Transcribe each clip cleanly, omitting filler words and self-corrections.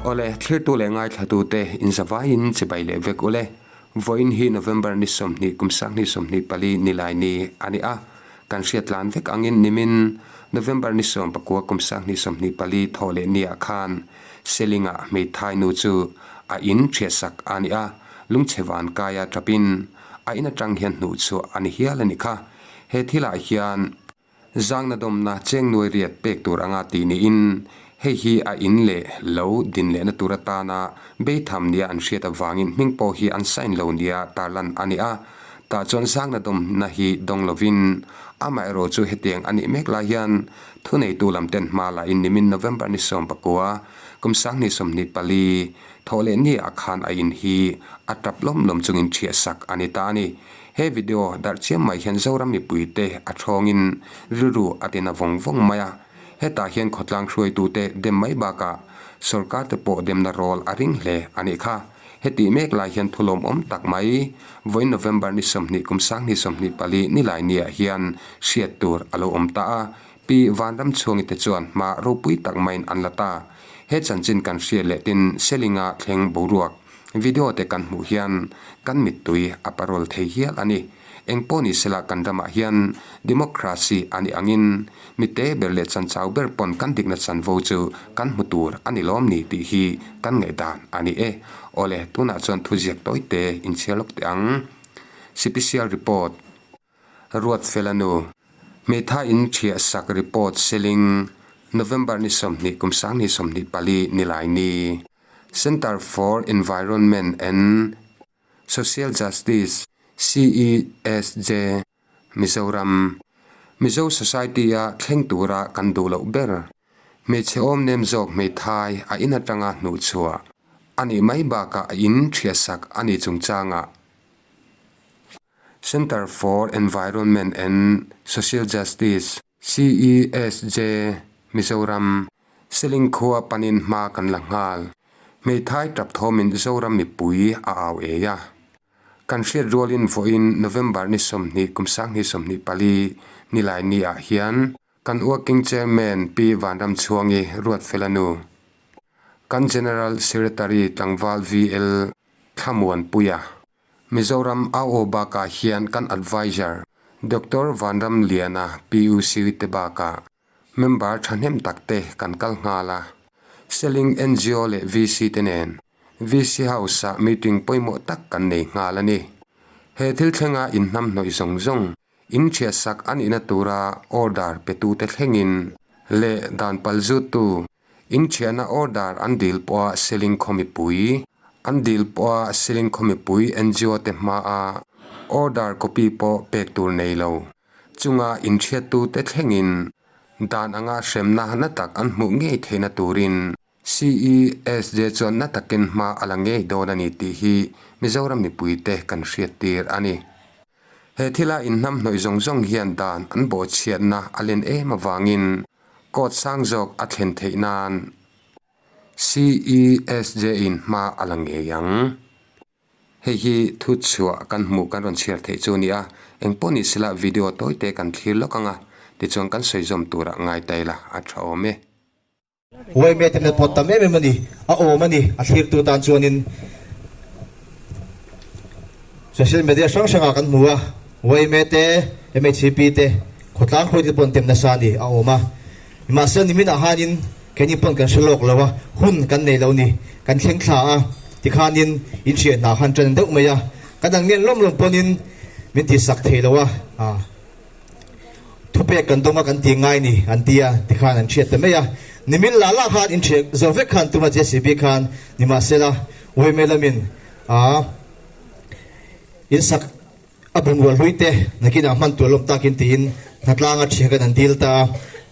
Awle, thlirtu leh ngaithlatute inzavaiin chibai leh vek ule. Vawiin hi November ni 20 kum 2024 nilai ni a ni a, kan hriat tlan vek angin nimin November ni 19 kum 2024 thawh leh niah khan Selinga hmeithai nu chu a in thiatsak a ni a, lungchhe van kaia tapin a in atang hian hnuh chhuah a ni hial a ni kha. He thilah hian. Zangna dawmna cheng nuai riat pek tur anga tih niin hei hi a in leh lo din lehna tur atana beitham nia an hriat avangin hming pawh hi an sign lo nia tarlan a ni a. Tah chuan zangna dawmna hi dawng lovin amaherawh chu hetiang a nih mek lai hian thuneitu lam ten hma la in nimin November ni 19 kum 2024 thawh leh ni ah khan a in hi a tap lawm lawm chungin thiahsak a ni ta a ni. He video darh chiam mai hian Zoram mipuite a thawngin rilru a tina vawng vawng mai a, hetah hian khawtlang hruaitute dem mai bakah sorkar te pawh demna rawl a ring hle a nih kha. Hetih mek lai hian thu lawmawm tak mai vawiin November ni 20 kum 2024 nilai niah hian hriat tur a lo awm ta a, Pi Vanramchhuangi te chuan hma ropui tak maiin an la ta. He chanchin kan hriat leh tin Selinga thleng boruak Video te kan hmuh hian kan mittui a parol thei hial a ni. Eng pawh ni sela kan ramah hian democracy a nih angin mi te ber leh chanchau ber pawn kan dikna chanvo chu kan hmu tur a ni lawm ni tih hi kan ngaihdan a ni e. Awle, tunah chuan thuziak tawi te inchhiar lawk teh ang. Sipisial report. Ruatfela nu, Hmeitha in thiah sak report selling November ni 20 kum 2024 nilai ni. Centre for Environment and Social Justice, CESJ, Mizoram, Mizo Society-a thleng tura kan duh loh ber, hmeichhe awm nem zawk hmeithai a in atanga hnuhchhuah a nih mai bakah a in thiahsak a nih chungchangah Centre for Environment and Social Justice, CESJ, Mizoram, Seling khua panin hma kan la nghal. Hmeithai tap thawmin Zoram mipui a au ei a. Kan hriat rualin vawiin November ni 20 kum 2024 nilai ni ah hian kan Working Chairman Pi Vanramchhuangi Ruatfela nu, kan General Secretary Tlangval VL Thlamuanpuia, Mizoram AO bakah hian kan Adviser Doctor Vanramliana PUC te bakah member thahnem tak te kan kal nghal a. Seling ngo leh VC te nen VC House ah meeting pawimawh tak kan nei nghal a ni. He thil thlenga inhnamhnawih zawng zawng in thiahsak a nihna tura order petute thlengin leh dan palzuttu Inṭhiahna order an dil pawha Seling khaw mipui an dil pawha Seling khaw mipui ngo te hmaa order copy pawh pek tur nei lo chunga inṭhiattute thlengin dan anga hremna na tak an hmuh ngei theihna turin CESJ chuan na takin hma a la ngei dawn a ni tih hi Mizoram mipuite kan hriattir a ni. He thila inhnamhnawih zawng zawng hian dan an bawhchhiatna a len em avangin Court sang zawk a thlen theih nan CESJ in hma a la ngei ang. Hei hi thu chhuah kan hmuh kan rawn chhiar theih chu a ni a, eng pawh ni sela video tawi te kan thlir lawk ang a, tichuan kan sawi zawm turah ngai ta ila a tha awm e. Uaime te hmel pawt tam em em a ni, a awm a ni, a thlirtu tan chuanin social media hrang hrangah kan hmu a, uaime te, MHCP te, khawtlang hruaite pawh an tem nasa a ni, a awm a. Nimahsela niminah hanin keini pawn kan hre lawk lo a, hun kan nei lo ni, kan thleng thla a, tikhanin inhriat hna khan tan deuh mai a, kan ang ngen lawm lawm pawnin min tihsak thei lo a, Thupek kan dawng a kan ti ngai ni an ti a, tikhan an hriat ta mai a. Nimin lah lah khan inhriat zawh vek khan tuma JCB khan nimahsela Uaime lamin a insak a bungrua hlui te nakinah hman tur lawm takin tiin hnatlanga thian kan an dil ta a.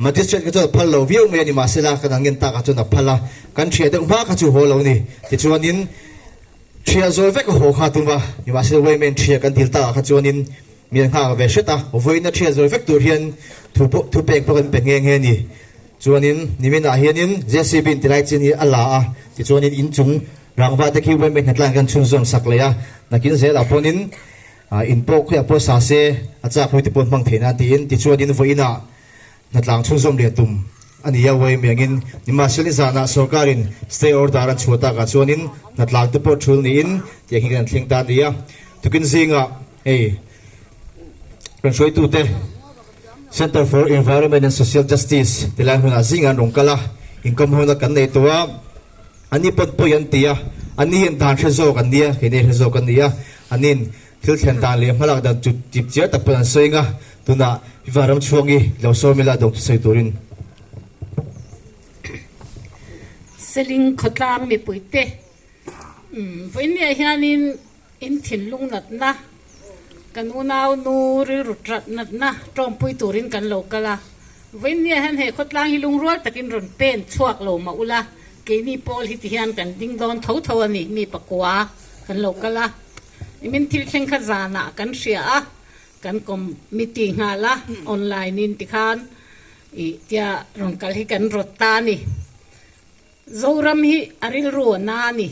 Magistrate kha chuan a phal lo viau mai a nimahsela kan an ngen takah chuan a phal a, kan hriat deuh hma kha chu haw lo ni. Tichuanin thiah zawl vek a haw kha tuma nimahsela Uaime in thiah kan dil takah kha chuanin Mi an nghak ve hret a, vawiin a thiat zawi vek tur hian thu pawh thu pek pawh kan pe nghe nghe a ni. Chuanin niminah hianin JCB in tilai chin hi a la a, tichuanin inchung rangva te khi Wembley hnatlan kan chhunzawm sak leh a, nakin zelah pawnin in pawh khawiah pawh sa se a chak hlui te pawh hmang theih nan tiin tichuanin vawiinah hnatlang chhunzawm leh tum. a ni a, yma angin nimahsela nizanah sorkarin stay order an chhuah takah chuanin hnatlang te pawh thul niin tiang hi kan thleng ta a ni a. Tukin zingah hei kan hruaitute Centre for Environment and Social Justice ti lai hmunah zingah an rawn kal a, inkawm hona kan nei tawh a. Ani pawn pawi an ti a, ani hian dan hre zawk an nia, keini hre zawk an ni a, anin thil thlen dan leh hmalak dan chu chip chiar tak pawn an sawi ang a, tunah Viva Ramchhuangi lo sawm ila dawng chu sawi turin. Seling khawtlang mipuite vawiinniah hianin in thinlung natna, kan unau nu rilru ṭat natna ṭawmpui turin kan lo kal a. Vawiinniah hian he khawtlang hi lungrual takin rawn pen chhuak lo mah ula, keini pawl hi tihian kan ding dawn tho tho a ni, mi pakua kan lo kal a. Nimin thil thleng kha zanah kan hria a, kan committee nghal a, online in tikhan ih tia rawn kal hi kan rawt ta a ni. Zoram hi a rilru a na a ni.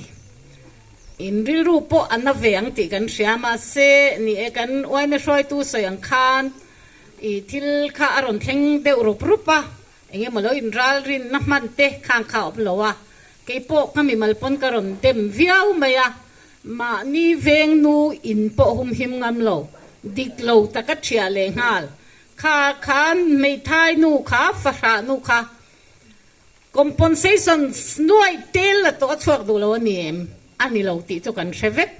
In rilru pawh a na ve ang tih kan hria mahse ni e kan uaina hruaitu sawi ang khan ih thil kha a rawn thleng deuh rup rup a, eng emaw lo inral rinna hman te khang kha a awm lo a, kei pawh ka mimal pawn ka rawn dem viau mai a, mahni veng nu in pawh humhim ngam lo, dik lo taka ṭhiah leh nghal kha khan hmeithai nu kha fahrah nu kha Compensation nuai tel la tawh a chhuak duh lo a ni em? A ni lo tih chu kan hre vek.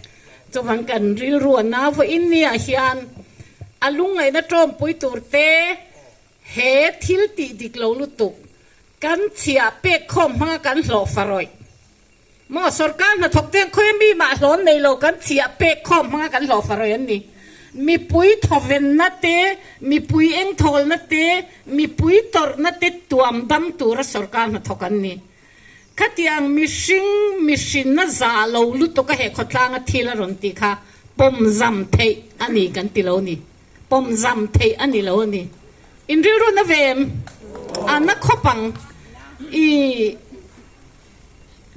Chuvang kan rilru a nau vawiin niah hian a lungngaihna tawmpui tur te he thil tih dik lo lutuk kan chhiah pek khawm hmanga kan hlawh farawih Maw sorkar hnathawk te khawi mi mah hlawn nei lo kan chhiah pek khawm hmanga kan hlawh farawih an ni. Mipui thawvenna te, mipui engthawlna te, mipui tawrhna te tuam dam tura sorkar hnathawk an ni. Khatiang mihring mihrinna za lo lutuk a he khawtlanga thil a rawn tih kha pawmzam theih a ni kan ti lo ni. Pawmzam theih a ni lo a ni. In rilru na ve em? A na khawp ang. I.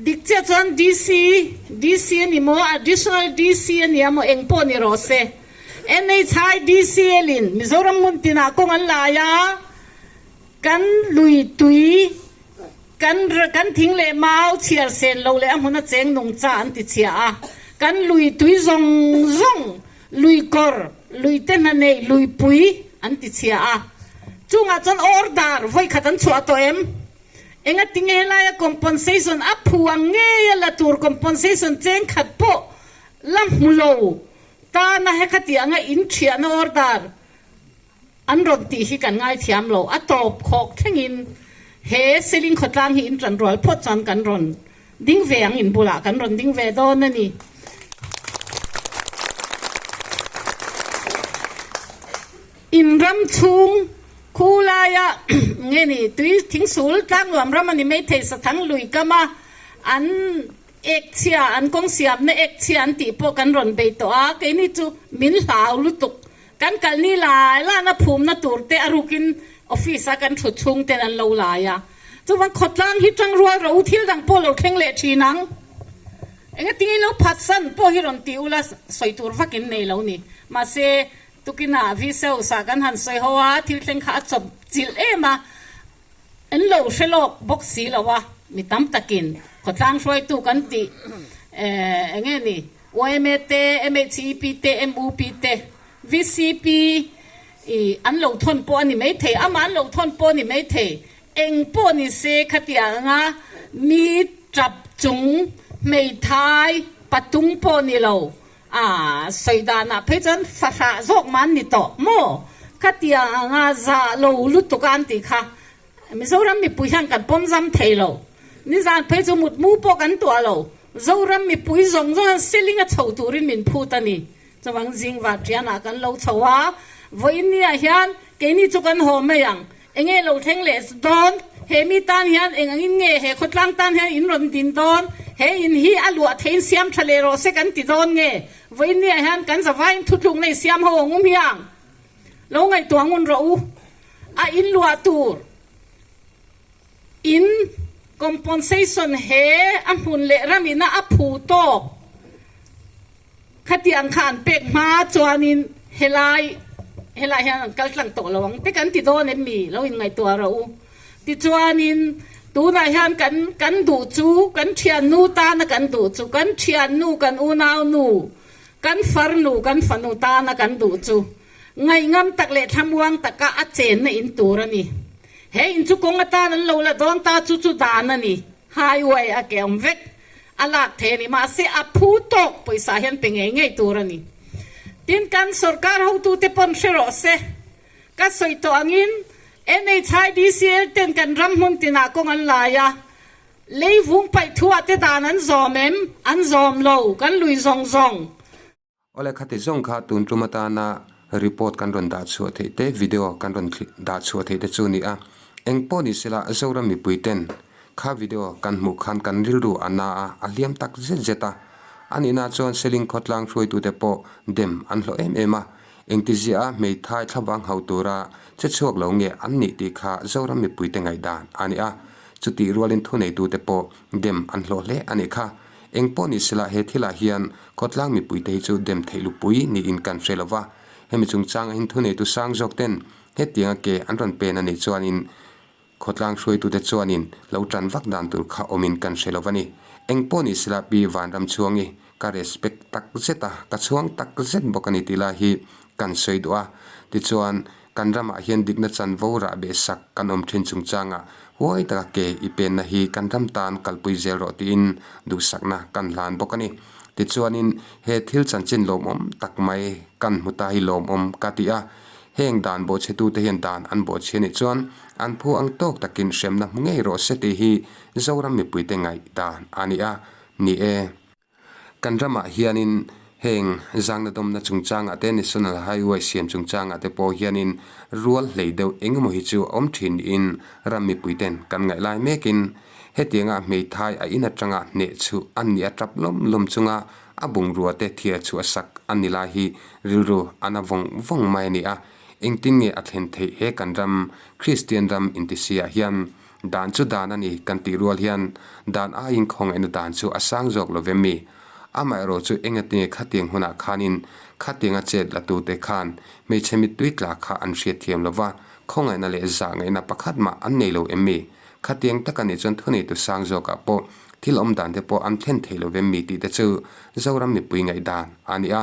Dik chiah chuan DC, DC a ni maw, Additional DC a nia maw, eng pawh ni rawh se. NHIDCL in Mizoram hmun tinah kawng an lai a, kan lui tui, kan kan thing leh mau chhiar sen lo leh a hmun a cheng nung cha an ti chhia a, kan lui tui zawng zawng, lui kawr, lui te hna nei, lui pui an ti chhia a. Chungah chuan order vawikhat an chhuah tawh em? Engati nge helaia compensation a phu ang ngei a la tur compensation cheng khat pawh la hmu lo tana hekhati anga in thiahna order an rawn tih hi kan ngaithiam lo. A tawp khawk thlengin he Seling khawtlang hi in tan rual phawt chuan kan rawn ding ve ang in bulah kan rawn ding ve dawn a ni. In ram chhung khu laia nge ni tui thingsul tlangnuam ram a ni mai thei sathang lui kam a an ek chhia an kawng siamna ek chhia an tih pawh kan rawn bei tawh a keini chu min hlau lutuk kan kalni lai lana phumna tur te a rukin office a kan thut chhung ten an lo lai a chuvang khawtlang hi tangrual rawh u thil dang pawh lo thleng leh thin ang engatinge lo phatsan pawh hi rawn ti ula sawi tur vakin nei lo ni mahse Tukinah Vsauce ah kan han sawi ho a, thil thleng kha a chawp chilh em a, an lo hre lawk bawk si lo a, mi tam takin khawtlang hruaitu kan tih eng nge ni yma te, MHEP te, MUP te, VCP ih an lo thawn pawh a ni maithei, amah an lo thawn pawh a ni maithei, eng pawh ni se khatiang anga mi tap chung hmeithai patung pawh ni lo. A sawi danah phei chuan fahrah zawk mah an ni tawh maw? Khatiang anga zah lo lutuk a an tih kha Mizoram mipui hian kan pawm zam thei lo. Nizan phei chu mutmu pawh kan tuah lo. Zoram mipui zawng zawng hian seling a chho turin min phut a ni. Chuvang zingvar ṭianah kan lo chho a, vawiinniah hian keini chu kan haw mai ang. Enge lo thleng leh dawn? He mi tan hian eng angin nge he khawtlang tan hian in rawn din dawn? He in hi a luah theiin siam tha leh rawh se kan ti dawn nge? Vawiinniah hian kan zavaiin thutlukna i siam ho ang um hiang lo ngaihtuah ngun rawh u. A in luah tur in compensation he a hmun leh ram ina a phu tawk. Khatiang kha an pek hma chuanin helai helai hian an kal tlang tawh lo ang te kan ti dawn em mi? Lo inngaihtuah rawh u. Tichuanin tunah hian kan kan duh chu kan thiannu tana kan duh chu kan thiannu kan unaunu kan farnu kan fanu tana kan duh chu ngaihngam tak leh thlamuang taka a chenna in tur a ni. He in chu kawng atan an lo la dawn ta chu chu dan a ni. Highway a ke awm vek a lak thei a ni. Mahse a phu tawk pawisa hian pe ngei ngei tur a ni. Tin kan sorkar hotute pawn hre rawh se. Ka sawi tawh angin NHIDCL ten kan ram hmun tinah kawng an lai a, lei vung paih thuah te dan an zawm em? An zawm lo, kan lui zawng zawng. Awle khati zawng kha tun tum atana report kan rawn dah chhuah theih te, video kan rawn dah chhuah theih te chu a ni a. Eng pawh ni sela Zoram mipui ten kha video kan hmuh khan kan rilru a na a, a hliam tak zet zet a. A nihna chuan Seling khawtlang hruaitute pawh dem an hlawh em em a. Engtizia a hmeithai thlavang hau tura che chhuak lo nge an nih tih kha Zoram mipuite ngaihdan a ni a. Chutih rualin thuneitute pawh dem an hlawh hle a nih kha. Eng pawh ni sela he thilah hian khawtlang mipuite hi chu dem theih lupui niin kan hre lo va. Hemi chungchangah hian thuneitu sang zawk ten hetianga ke an rawn pen a nih chuanin Khawtlang hruaitute chuanin lo tan vak dan tur kha awmin kan hre lo va ni. Eng pawh ni sela Pi Vanramchhuangi ka respect tak zet a, ka chhuang tak zet bawk a ni tih lai hi kan sawi duh a. Tichuan, kan ramah hian dikna chanvo rah beh sak kan awm thin chungchangah huai taka ke i penna hi kan ram tan kalpui zel rawh tiin duhsakna kan hlan bawk a ni. Tichuanin, he thil chanchin lawmawm tak mai kan hmu ta hi lawmawm ka ti a. Heng dan bawhchhetute hian dan an bawhchhia nih chuan an phu ang tawk takin hremna hmu ngei rawh se tih hi Zoram mipuite ngaih dan a ni a, ni e. Kan ramah hianin heng zangna dawmna chungchangah te National Highway siam chungchangah te pawh hianin rual hlei deuh eng emaw hi chu a awm thin niin ram mipuiten kan ngaih lai mekin hetianga hmeithai a in atanga hneh chhuh an nih a tap lawm lawm chunga A bungrua te thiar chhuah sak a ni lai hi rilru a na vawng vawng mai a ni a, engtin nge a thlen theih he kan ram Kristian ram intisiah hian dan chu dan a ni kan tih rual hian dan aiin khawngaihna dan chu a sang zawk lo vem mi? Amaherawh chu engatinge khatiang hunah khanin khatianga chet la tute khan hmeichhe mittui tla kha an hriatthiam lo va, khawngaihna leh zahngaihna pakhat mah an nei lo em mi? Khatiang tak a nih chuan thuneitu sang zawkah pawh thil awm dan te pawh an thlen thei lo vem mi tih te chu Zoram mipui ngaihdan a ni a.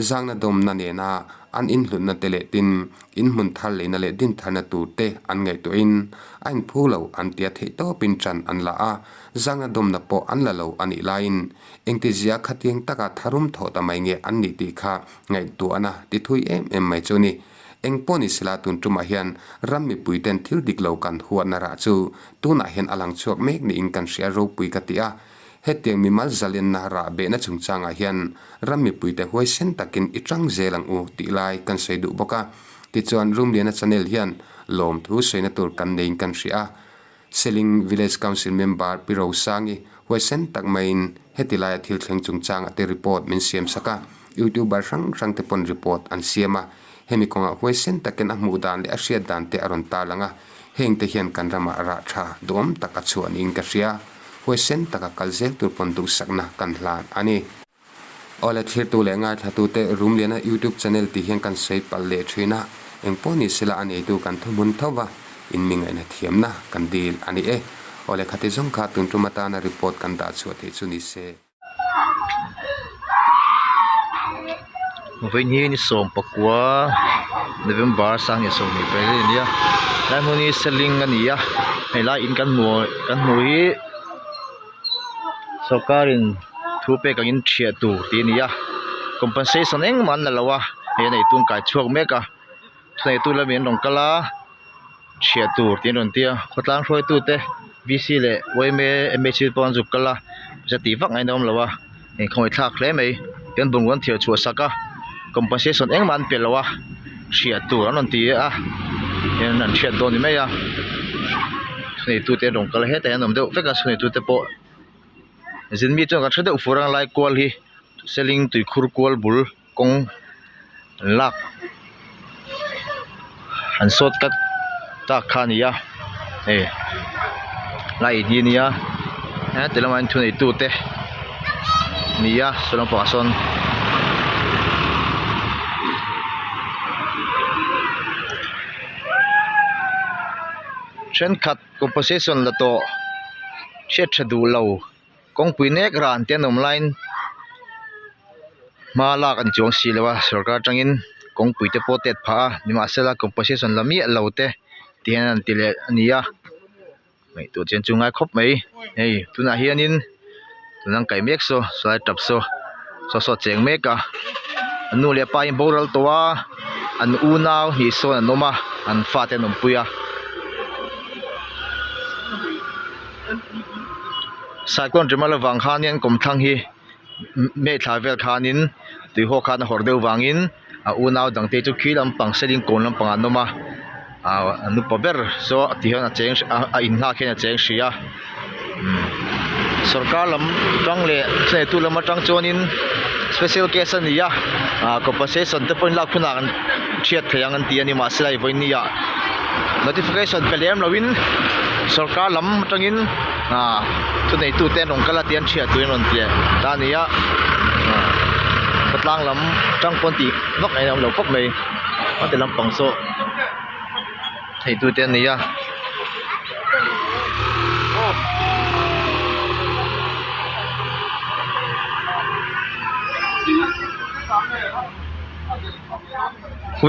Zangna dawmna nena an inhlutna te leh tin inhmun thar leina leh din tharna tur te an ngaihtuahin a inphu lo an tia theih tawpin ṭan an la a. Zangna dawmna pawh an la lo a nih laiin engtizia khatiang taka tharum thawh ta mai nge an nih tih kha ngaihtuahna ti thui em em mai chu a ni. Eng pawh ni sela tun tumah hian ram mipui ten thil dik lo kan huatna rah chu tunah hian a lang chhuak mek niin kan hria ropui ka ti a. Hetiang mimal zalenna rah behna chungchangah hian ram mipuite huaisen takin i tang zel ang u tih lai kan sawi duh bawk a. Tichuan Rumliana channel hian lawmthu sawina tur kan neiin kan hria a. Seling Village Council member Pi Rosangi huaisen tak maiin heti laia thil thleng chungchangah te report min siam sak a, YouTuber hrang hrang te pawn report an siam a, hemi kawngah huaisen takin a hmuh dan leh a hriat dan te a rawn tarlang a, heng te hian kan ramah rah tha duhawm tak a chhuah niin ka hria, huaisen taka kal zel tur pawn duhsakna kan hlan a ni. Awle thlirtu leh ngaithlatute Rumliana YouTube channel tih hian kan sawi palh leh thin a, engpawh ni sela a neitu kan thuhmun tho va, in mi ngaihna thiamna kan dil a ni e. Awle khati zawng kha tun tum atana report kan dah chhuah theih chu ni se. Vawiin hi ni 19 November 2024 a ni a, tlai hmun hi seling a ni a, helai in kan hmu kan hmuh hi. Sawrkarin thu pek angin thiah tur tih a ni a compensation engmah an la lo a hei a neitu an kai chhuak mek a thuneitu lamin an rawn kal a thiah tur tih an rawn ti a khawtlang hruaitu te v c leh yma m h u pawh an zuk kal a pawisa tih vak ngaihna a awm lo a inkhawih thlak hle mai tin bungrua an thiah chhuah sak a compensation engmah an pe lo a hriat tur an rawn ti a hian an hriat dawn ni mai a thuneitu te an rawn kal a hetah hian an awm deuh vek a thuneitu te pawh zin mi chuan kan hre deuh fur ang lai kual hi seling tuikhur kual bul kawng an lak an sawt cut tak kha a ni a hei lai hi a nia heti lamah hian thuneitu te a ni a saw lampangah sawn. Thenkhat compensation la tawh hriat tha duh lo kawngpui nek ran te an awm laiin hma lak an chuang si lo a sorkar atangin kawngpui te pawh tet phah a nimahsela compensation la miah lo te ti hian an ti leh a ni a. Ngaihtuah chian chu ngai khawp mai hei tunah hianin tuna an kaih mek saw saw lai tap saw saw saw a cheng mek a an nu leh pa in boral tawh a an unau hnih sawn an awm a an fate an awmpui a cyclone ṭimal avang khanin an kawmthlang hi May thla vel khanin tuihawk khan a hawrh deuh vangin a unau dangte chu khi lampang selling kawn lampangah an awm a ahh an upa ber saw ti hian a cheng a in nghak hian a cheng hrih a umm sorkar lam tang leh thuneitu lam atang chuanin special case a ni a ah compensation te pawhin lak hunah an hriat theih ang an ti a ni mahse hei vawiin ni ah notification pe lem loin sorkar lam atangin. Ah thuneitu te an rawn kal a tih an hriat turin an rawn ti ta a ni a ah khawtlang lam tang pawn tih vak a inawm lo khawp mai a ti lampang saw theitu te an ni a.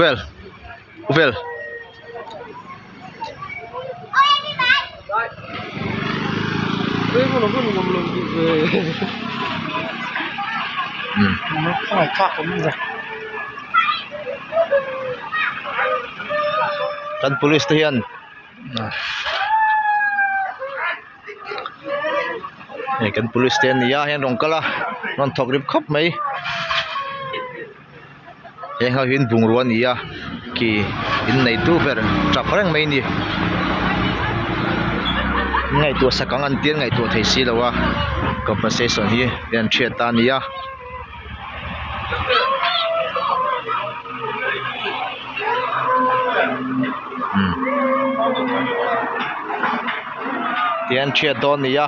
Vel vel. Kan police te hian hei kan police te an ni a hei an rawn kal a rawn thawk rip khawp mai. Heng ho hian bungrua a ni a khi in neitu ber tap reng mai a ni ngaihtuah sak ang an tia ngaihtuah thei si lo a compensation hi an hriat ta a ni a. Ti an hriat dawn a ni a.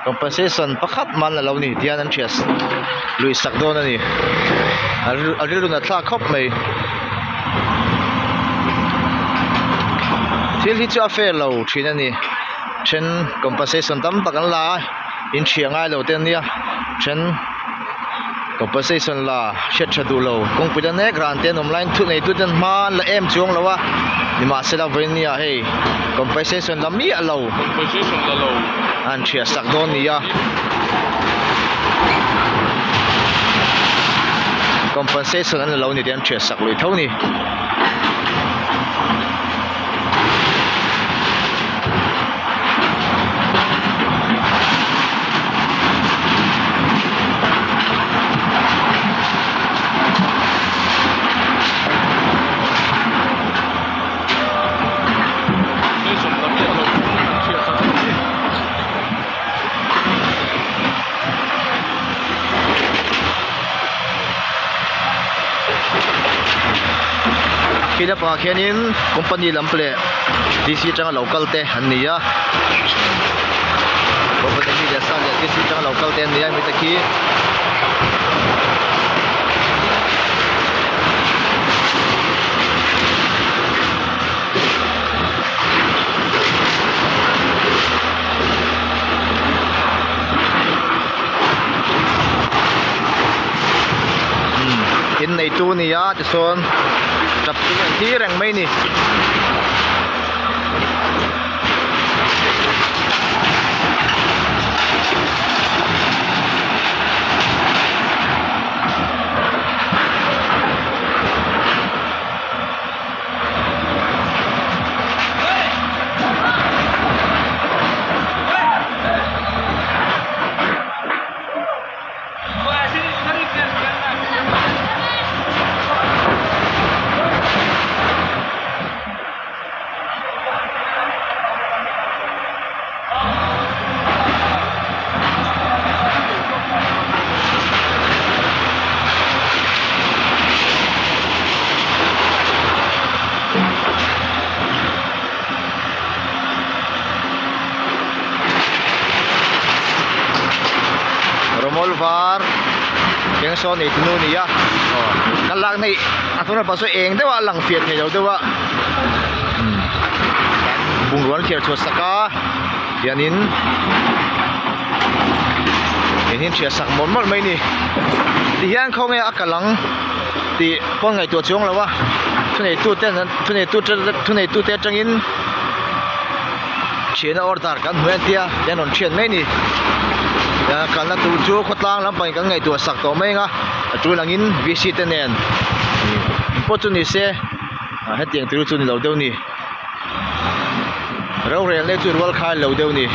Compensation pakhat man a lo ni tihian an hriat lui sak dawn a ni a rilru nat thlak khawp mai thil hi chu a fair lo thin a ni then compensation tam tak an la a inchhia ngai lo te an nia then compensation la hriat tha duh lo kawngpui la nek ran te an awm laiin thu nei tu ten hma an la em chuang lo a nimahsela vawinia hei compensation la miah lo compensation la lo an hriat sak dawn ni a compensation an la lo ni tih an hriat sak lui tho ni. Khi lampangah khianin company lam leh D_c atanga lo kal te an ni a company mi leh sa leh D_c atanga lo kal te an ni a mite khi in neitu a ni a tichuan tap chu a intir reng mai a ni. Rawmawl var keng Cheng saw nei tunu a ni a aw ka lak na hi a hnung lampang saw eng deuh a lang fiah thei lo deuh a bungrua an thliar chhuah sak a tianin eng hi an thiah sak mawlh mawlh mai a ni tihian khawnge a kal ang tih pawh ngaihtuah chuang lo a thuneitu ten thuneitu thuneitu te atangin thianna order kan hmu en tia tian rawn thian mai a ni kalna tur chu khawtlang lampangin kan ngaihtuah sak tawh mai ang a a tul angin v c te nen pawh chu ni se hetiang tur chu ni lo deuh a ni rorel na hi chu rual khai lo deuh a ni.